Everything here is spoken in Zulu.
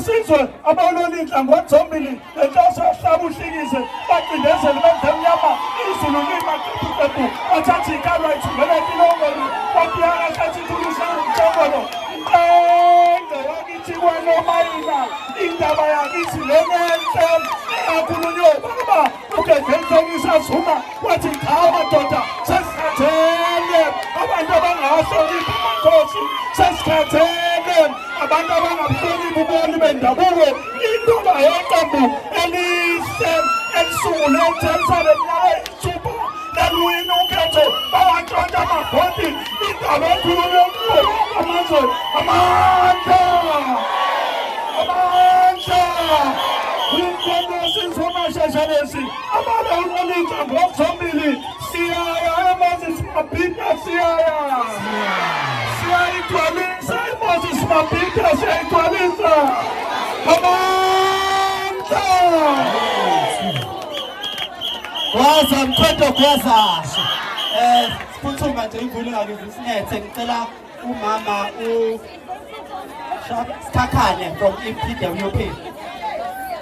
wesizwe abalwela inhlangothi zombili ngenhloso yokuhlaba uhlikize bacindezele bendlu emnyama izulu limaqebuqebu bathatha ikalwa ithungela etilongweni kwapiyaka hlathi ithulusa umtshongolo mqenge wakithi kwanomayina indaba yakithi lena enhle engakhulunywa ubaba uGedleyinhlekisa Zuma wathi cha madoda sesikhathele abantu abangawahloniphi amakhosi sesikhathele abantu abangabuhloniphi ubuholi bendabuko intoba yeqembu elihle elisungule uThemsa leminyaka eyisithupha laluwina ukhetho bawantshontsha amavoti indaba ekhulunywa kuwo amazwe amandla amandla umkhonto wesizwe amashashalezi ababe unolitha ngokuzombili siyaya emoses mabhida siyaya siyayigcwalisa imoses mabhida siyayigcwalisa amandla. Gwaza mkhonto gwaza. Siphuthuma nje imvula ingakaze isinethe ngicela umama u Sikhakhane from EPWP.